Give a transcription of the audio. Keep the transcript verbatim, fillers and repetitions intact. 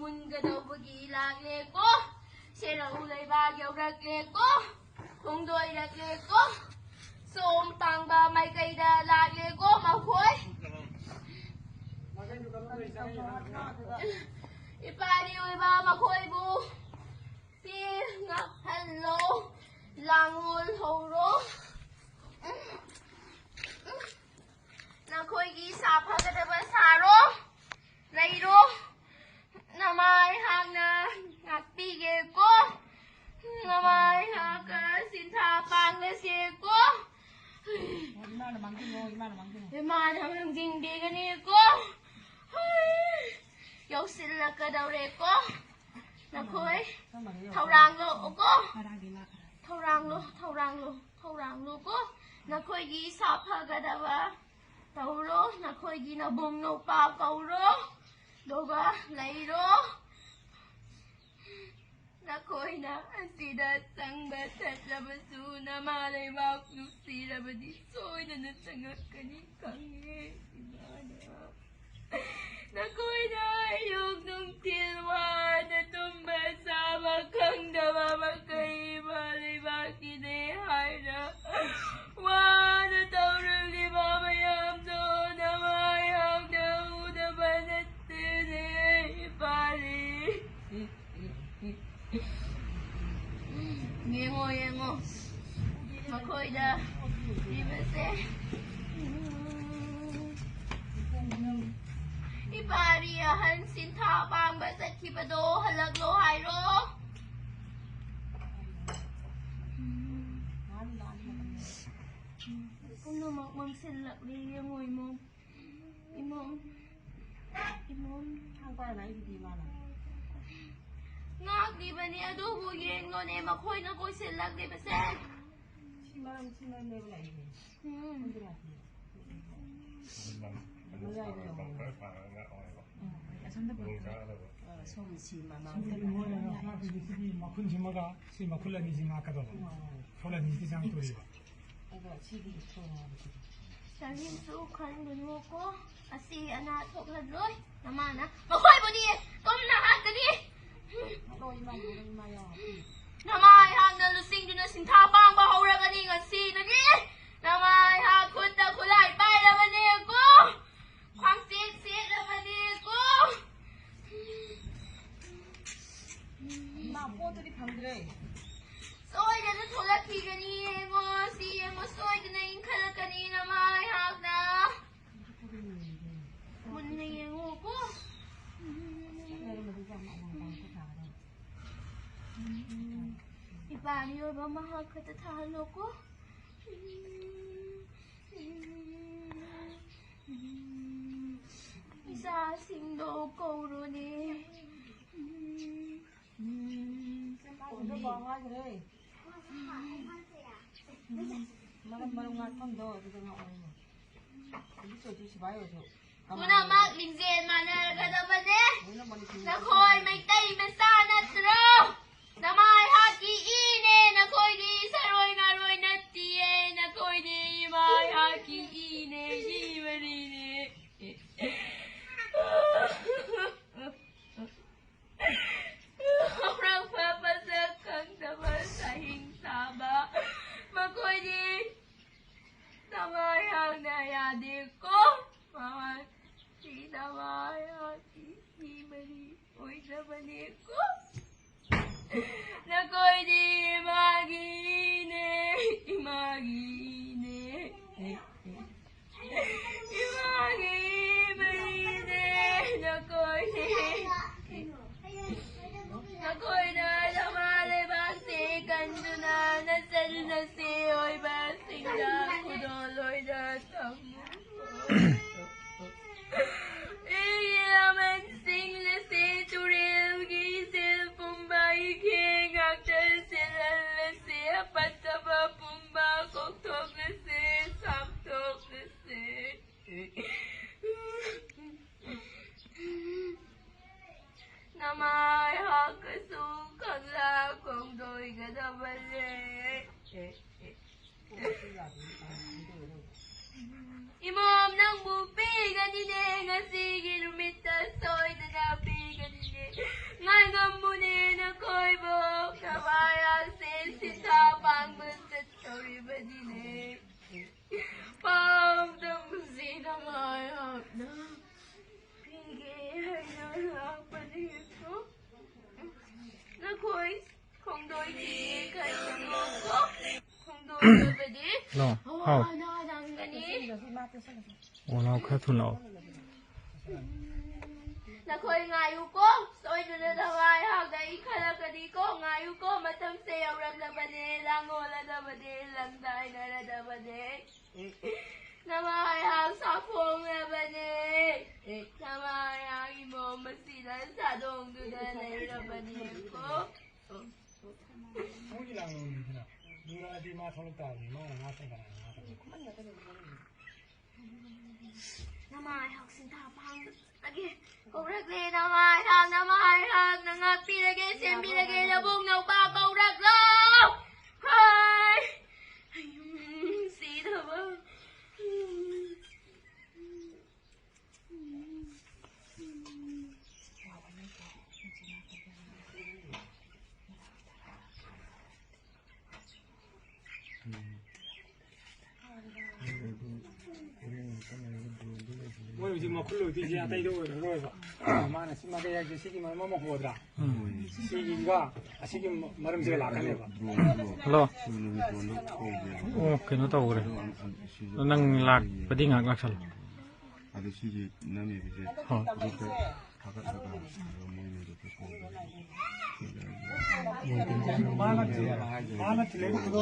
ꯃꯨꯟꯒꯗꯧꯕꯒꯤ ꯂꯥꯛꯂꯦꯀꯣ꯫ ꯁꯦꯔꯧ ꯂꯩꯕꯥꯛ ꯌꯧꯔꯛꯂꯦꯀꯣ꯫ ꯍꯣꯡꯗꯣꯏꯔꯛꯂꯦꯀꯣ꯫ ꯁꯣꯝ ꯇꯥꯡꯕ ꯃꯥꯏꯀꯩꯗ ꯂꯥꯛꯂꯦꯀꯣ ꯃꯈꯣꯏ꯫ ꯏꯄꯥꯔꯤ ꯑꯣꯏꯕ ꯃꯈꯣꯏꯕꯨ ꯁꯤ ꯉꯥꯛꯍꯜꯂꯣ꯫ ꯂꯥꯡꯑꯣꯜ ꯍꯧꯔꯣ꯫ ꯅꯈꯣꯏꯒꯤ ꯁꯥꯐꯒꯗꯕ ꯁꯥꯔꯣ꯫ ꯂꯩꯔꯣ꯫ ꯅꯃꯥꯏꯍꯥꯛꯅ ꯉꯥꯛꯄꯤꯒꯦꯀꯣ꯫ ꯅꯃꯥꯏꯍꯥꯛꯀ ꯁꯤꯟꯊꯥ ꯄꯥꯡꯂꯁꯦꯀꯣ꯫ ꯏꯃꯥꯅ ꯃꯥꯡꯖꯤꯜꯂꯣ, ꯏꯃꯥꯅ ꯃꯥꯡꯖꯤꯜꯂꯣ꯫ ꯏꯃꯥꯅ ꯃꯥꯡꯖꯤꯟꯕꯤꯒꯅꯤꯀꯣ꯫ ꯍꯩ, ꯌꯧꯁꯤꯜꯂꯛꯀꯗꯧꯔꯦꯀꯣ꯫ ꯅꯈꯣꯏ ꯊꯧꯔꯥꯡꯂꯣ ꯀꯣ꯫ ꯊꯧꯔꯥꯡꯂꯣ, ꯊꯧꯔꯥꯡꯂꯣ, ꯊꯧꯔꯥꯡꯂꯣ ꯀꯣ꯫ ꯅꯈꯣꯏꯒꯤ ꯁꯥꯐꯒꯗꯕ ꯇꯧꯔꯣ꯫ ꯅꯈꯣꯏꯒꯤ ꯅꯕꯨꯡ ꯅꯨꯄꯥ ꯀꯧꯔꯣ꯫ ꯑꯗꯨꯒ ꯂꯩꯔꯣ꯫ ꯅꯈꯣꯏꯅ ꯑꯁꯤꯗ ꯆꯪꯕ ꯆꯠꯂꯕꯁꯨ ꯅꯃꯥ ꯂꯩꯕꯥꯛ ꯅꯨꯡꯁꯤꯔꯕꯗꯤ ꯁꯣꯏꯗꯅ ꯆꯪꯉꯛꯀꯅꯤ ꯈꯪꯉꯦ ꯏꯃꯥꯅ꯫ ꯅꯈꯣꯏꯅ ꯑꯌꯨꯛ ꯅꯨꯡꯊꯤꯜ ꯋꯥꯅ ꯇꯨꯝꯕ ꯆꯥꯕ ꯈꯪꯗꯕ ꯃꯈꯩ ꯏꯃꯥ ꯂꯩꯕꯥꯛꯀꯤꯅꯦ ꯍꯥꯏꯅ ꯋꯥꯅ ꯇꯧꯔꯨꯂꯤꯕ ꯃꯌꯥꯝꯗꯣ ꯅꯃꯥꯏꯍꯥꯛꯅ ꯎꯗꯕ ꯅꯠꯇꯦꯅꯦ ꯏꯄꯥꯔꯤ꯫ ꯌꯦꯡꯉꯣ, ꯌꯦꯡꯉꯣ꯫ ꯃꯈꯣꯏꯗ ꯄꯤꯕꯁꯦ꯫ ꯏꯄꯥꯔꯤ ꯑꯍꯟ ꯁꯤꯟꯊꯥ ꯄꯥꯡꯕ ꯆꯠꯈꯤꯕꯗꯣ ꯍꯜꯂꯛꯂꯣ ꯍꯥꯏꯔꯣ꯫ ꯄꯨꯝꯅꯃꯛ ꯃꯝꯁꯤꯜꯂꯛꯂꯦ, ꯌꯦꯡꯉꯣ ꯏꯃꯣꯝ꯫ ꯏꯃꯣꯝ꯫ ꯏꯃꯣꯝ꯫ ꯊꯥꯡ ꯄꯥꯏꯔꯒ ꯑꯩꯒꯤꯗꯤ ꯃꯥꯅ꯫ ꯉꯥꯛꯂꯤꯕꯅꯤ, ꯑꯗꯨꯕꯨ ꯌꯦꯡꯂꯣꯅꯦ, ꯃꯈꯣꯏꯅ ꯀꯣꯏꯁꯤꯜꯂꯛꯂꯤꯕꯁꯦ꯫ ꯁꯤ ꯃꯔꯝ, ꯁꯤ ꯃꯔꯝꯅꯦꯕ ꯂꯥꯛꯏꯁꯦ꯫ ꯎꯝ꯫ ꯈꯪꯗ꯭ꯔꯥ? ꯃꯌꯥꯏꯗ ꯌꯧꯔꯦ꯫ ꯎꯝ, ꯑꯁꯣꯝꯗ ꯄꯨꯔꯛꯑꯣ꯫ ꯑ, ꯁꯣꯝ ꯁꯤ ꯃꯃꯥꯡꯗ ꯁꯤꯒꯤ ꯃꯣꯏꯅ ꯉꯥꯛꯄꯤꯁꯦ ꯁꯤꯒꯤ ꯃꯈꯨꯟꯁꯤꯃꯒ ꯁꯤ ꯃꯈꯨꯟ ꯑꯅꯤꯁꯤ ꯉꯥꯛꯀꯗꯧꯕ꯫ ꯎꯝ꯫ ꯐꯨꯜ ꯑꯅꯤꯁꯤꯗꯤ ꯆꯪꯉꯛꯇꯣꯔꯤꯕ꯫ ꯑꯗꯣ ꯁꯤꯒꯤ ꯊꯣꯡ ꯍꯥꯏꯕꯁꯤꯗꯤ꯫ ꯀꯔꯤꯁꯨ ꯈꯟꯒꯅꯨꯀꯣ, ꯑꯁꯤ ꯑꯅꯥ ꯊꯣꯛꯍꯜꯂꯣꯏ꯫ ꯅꯃꯥꯅ ꯃꯈꯣꯏꯕꯨꯗꯤ ꯀꯨꯝꯅ ꯄꯣꯠꯇꯨꯗꯤ ꯐꯪꯗ꯭ꯔꯦ꯫ ꯁꯣꯏꯗꯅ ꯊꯣꯛꯂꯛꯈꯤꯒꯅꯤ꯫ ꯌꯦꯡꯉꯣ, ꯁꯤ ꯌꯦꯡꯉꯣ, ꯁꯣꯏꯗꯅ ꯏꯟꯈꯠꯂꯛꯀꯅꯤ ꯅꯃꯥꯏꯍꯥꯛꯅ꯫ ꯃꯨꯟꯅ ꯌꯦꯡꯉꯣꯀꯣ꯫ ꯏꯄꯥ ꯃꯤꯑꯣꯏꯕ ꯃꯍꯥꯛ ꯈꯛꯇ ꯊꯥꯍꯜꯂꯣꯀꯣ꯫ ꯏꯆꯥꯁꯤꯡꯗꯣ ꯀꯧꯔꯣꯅꯦ꯫ ꯃꯔꯝ ꯃꯔꯝ ꯉꯥꯛꯐꯝꯗꯣ ꯑꯗꯨꯗ ꯉꯥꯛꯑꯣ꯫ ꯑꯗꯨꯁꯨ ꯑꯗꯨ ꯁꯤꯐꯥꯏ ꯑꯣꯏꯔꯁꯨ꯫ ꯄꯨꯝꯅꯃꯛ ꯂꯤꯡꯖꯦꯜ ꯃꯥꯟꯅꯔꯒꯗꯕꯅꯦ꯫ ꯂꯣꯏꯅ ꯃꯅꯤꯄꯨꯔꯤ ꯅꯈꯣꯏ ꯃꯩꯇꯩ ꯃꯆꯥ ꯅꯠꯇ꯭ꯔꯣ? ꯅꯃꯥꯏꯍꯥꯛꯀꯤ ꯏꯅꯦ, ꯅꯈꯣꯏꯗꯤ ꯁꯔꯣꯏ ꯉꯥꯔꯣꯏ ꯅꯠꯇꯤꯌꯦ, ꯅꯈꯣꯏꯗꯤ ꯏꯃꯥꯏꯍꯥꯛꯀꯤ ꯏꯅꯦ, ꯏ ꯃꯔꯤꯅꯦ꯫ ꯍꯧꯔꯛꯄ ꯃꯁꯛ ꯈꯪꯗꯕ ꯁꯍꯤꯡ ꯁꯥꯕ ꯃꯈꯣꯏꯗꯤ ꯅꯃꯥꯏꯍꯥꯛꯅ ꯌꯥꯗꯦꯀꯣ꯫ ꯃꯃꯥ ꯁꯤꯗꯕ ꯍꯥꯏꯔꯗꯤ ꯃꯤ ꯃꯔꯤ ꯑꯣꯏꯖꯕꯅꯦꯀꯣ꯫ ꯅꯈꯣꯏꯗꯤ ꯏꯃꯥꯒꯤꯅꯦ, ꯏꯃꯥꯒꯤꯅꯦ, ꯏꯃꯥꯒꯤ ꯃꯔꯤꯅꯦ ꯅꯈꯣꯏꯗꯤ꯫ ꯅꯈꯣꯏꯅ ꯅꯃꯥ ꯂꯩꯕꯥꯛꯁꯦ ꯀꯟꯗꯨꯅ ꯅꯆꯟ ꯅꯆꯦ ꯑꯣꯏꯕꯁꯤꯡꯗ ꯈꯨꯗꯣꯜ ꯑꯣꯏꯅ ꯊꯝꯃꯨ꯫ ꯏꯒꯤ ꯂꯃꯟꯁꯤꯡ ꯑꯁꯤ ꯇꯨꯔꯦꯜꯒꯤ ꯏꯆꯦꯜ ꯄꯨꯝꯕ ꯏꯈꯦ ꯉꯥꯛꯇ ꯆꯦꯜꯍꯜꯂꯁꯤ, ꯑꯄꯠꯇꯕ ꯄꯨꯝꯕ ꯀꯣꯛꯊꯣꯛꯂꯁꯤ, ꯁꯥꯡꯊꯣꯛꯂꯁꯤ꯫ ꯅꯃꯥꯏꯍꯥꯛꯀꯁꯨ ꯀꯪꯂꯥ ꯈꯣꯡꯗꯣꯏꯒꯗꯕꯅꯦ꯫ ꯏꯃꯣꯝ ꯅꯪꯕꯨ ꯄꯤꯒꯅꯤꯅꯦ ꯉꯁꯤꯒꯤ ꯅꯨꯃꯤꯠꯇ ꯁꯣꯏꯗꯅ ꯄꯤꯒꯅꯤꯅꯦ꯫ ꯉꯥꯏꯉꯝꯃꯨꯅꯦ ꯅꯈꯣꯏꯕꯨ ꯅꯃꯥꯏꯍꯥꯛꯁꯦ ꯁꯤꯟꯊꯥ ꯄꯥꯡꯕ ꯆꯠꯇꯧꯔꯤꯕꯅꯤꯅꯦ꯫ ꯄꯥꯎꯗꯝꯁꯤ ꯅꯃꯥꯏꯍꯥꯛꯅ ꯄꯤꯒꯦ ꯍꯥꯏꯅ ꯂꯥꯛꯄꯅꯤꯀꯣ꯫ ꯅꯈꯣꯏ ꯇꯧꯔꯕꯗꯤ ꯍꯜꯂꯣ꯫ ꯍꯥꯎ꯫ ꯍꯋꯥꯅ ꯍꯥꯟꯒꯅꯤ꯫ ꯑꯣ, ꯂꯥꯎ, ꯈꯔ ꯊꯨꯅ ꯂꯥꯎ꯫ ꯅꯈꯣꯏ ꯉꯥꯏꯌꯨꯀꯣ, ꯁꯣꯏꯗꯅ ꯅꯃꯥ ꯑꯩꯍꯥꯛꯅ ꯏꯟꯈꯠꯂꯛꯀꯅꯤꯀꯣ, ꯉꯥꯏꯌꯨꯀꯣ, ꯃꯇꯝꯁꯦ ꯌꯧꯔꯛꯂꯕꯅꯦ, ꯂꯥꯡꯉꯣꯜꯂꯗꯕꯅꯦ, ꯂꯪꯗꯥꯏꯅꯔꯗꯕꯅꯦ꯫ ꯅꯃꯥ ꯑꯩꯍꯥꯛ ꯁꯥꯐꯣꯡꯂꯕꯅꯦ, ꯅꯃꯥ ꯑꯩꯍꯥꯛ ꯏꯃꯣꯝ ꯑꯁꯤꯗ ꯁꯥꯗꯣꯡꯗꯨꯅ ꯂꯩꯔꯕꯅꯦꯀꯣ꯫ ꯃꯣꯏꯒꯤ ꯂꯥꯡꯂꯣꯝꯅꯤꯗꯅ꯫ ꯂꯨꯔꯛꯑꯗꯤ ꯃꯥ ꯊꯣꯛꯂꯛ ꯇꯥꯕꯅꯤ꯫ ꯃꯥꯅ ꯉꯥꯛꯇꯪ ꯀꯅꯥꯅ ꯉꯥꯛꯇꯪ ꯅꯃꯥ ꯑꯩꯍꯥꯛ ꯁꯤꯟꯊꯥ ꯄꯥꯡꯂꯒꯦ꯫ ꯀꯧꯔꯛꯂꯦ ꯅꯃꯥ ꯑꯩꯍꯥꯛ, ꯅꯃꯥ ꯑꯩꯍꯥꯛꯅ ꯉꯥꯛꯄꯤꯔꯒꯦ, ꯁꯦꯝꯕꯤꯔꯒꯦ, ꯅꯕꯨꯡ ꯅꯧꯄꯥ ꯀꯧꯔꯛꯂꯣ꯫ ꯍꯥꯏ꯫ ꯁꯤꯗꯕ꯫ ꯃꯣꯏ ꯍꯧꯖꯤꯛ ꯃꯈꯨꯜ ꯂꯣꯏꯗꯣꯏꯁꯦ ꯑꯇꯩꯗ ꯑꯣꯏꯔꯔꯣꯏꯕ꯫ ꯃꯥꯅ ꯁꯤ ꯃꯥꯏꯀꯩ ꯍꯥꯏꯁꯦ ꯁꯤꯒꯤ ꯃꯔꯝ ꯑꯃ ꯍꯣꯗ꯭ꯔꯥ? ꯁꯤꯒꯤꯒ ꯑꯁꯤꯒꯤ ꯃꯔꯝꯁꯤꯒ ꯂꯥꯛꯀꯅꯦꯕ꯫ ꯍꯜꯂꯣ꯫ ꯑꯣ, ꯀꯩꯅꯣ ꯇꯧꯈ꯭ꯔꯦ꯫ ꯅꯪ ꯂꯥꯛꯄꯗꯤ ꯉꯥꯏꯍꯥꯛ ꯂꯥꯛꯁꯜꯂꯣ꯫ ꯑꯗꯨ ꯁꯤꯒꯤ ꯅꯝꯃꯤꯕꯁꯦ ꯍꯣꯏ꯫ ꯒ꯭ꯔꯨꯞꯇ ꯊꯥꯒꯠꯂꯒ ꯃꯣꯏꯅ ꯑꯗꯨ ꯃꯥꯅ ꯊꯤꯜꯂꯛꯏꯗꯣ